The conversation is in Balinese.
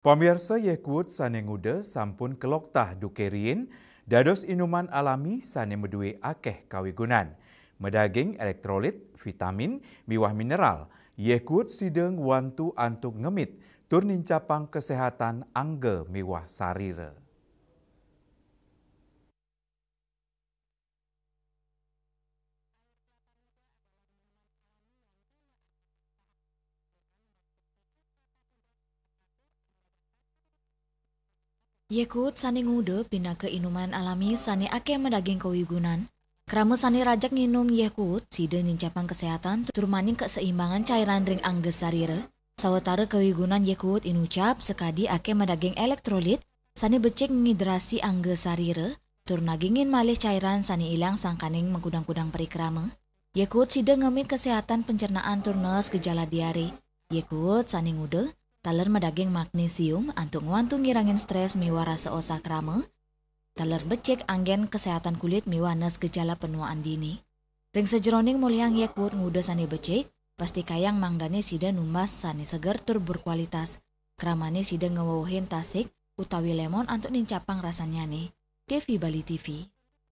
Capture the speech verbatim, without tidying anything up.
Pamiarsa, Yehkuot sane nguda sampun keloktah duke riin dados inuman alami sane maduwe akeh kawigunan. Madaging elektrolit, vitamin, miwah mineral, Yehkuot sida ngwantu antuk ngemit tur nincapang kesehatan angga miwah sarira. Yehkuot sane nguda pinaka inuman alami sane akeh madaging kawigunan. Krama sane rajeg nginum Yehkuot sida nincapang kesehatan tur maning keseimbangan cairan ring angga sarira. Sawatara kawigunan Yehkuot inucap sakadi akeh madaging elektrolit sane becik ngidrasi angga sarira tur nagingin malih cairan sane ilang sangkaning makudang-kudang parikrama. Yehkuot sida ngemit kesehatan pencernaan tur nees gejala diare. Yehkuot sane nguda taler madaging magnesium antuk ngwantu ngirangin stres miwah rasa osah krama. Taler becik anggen kesehatan kulit miwah nees gejala penuaan dini. Ring sajeroning molihang Yehkuot nguda sane becik, pastikayang mangdane sida numbas sane seger tur berkualitas. Kramane sida ngewewehin tasik utawi lemon antuk nincapang rasannyane. Devi Bali T V.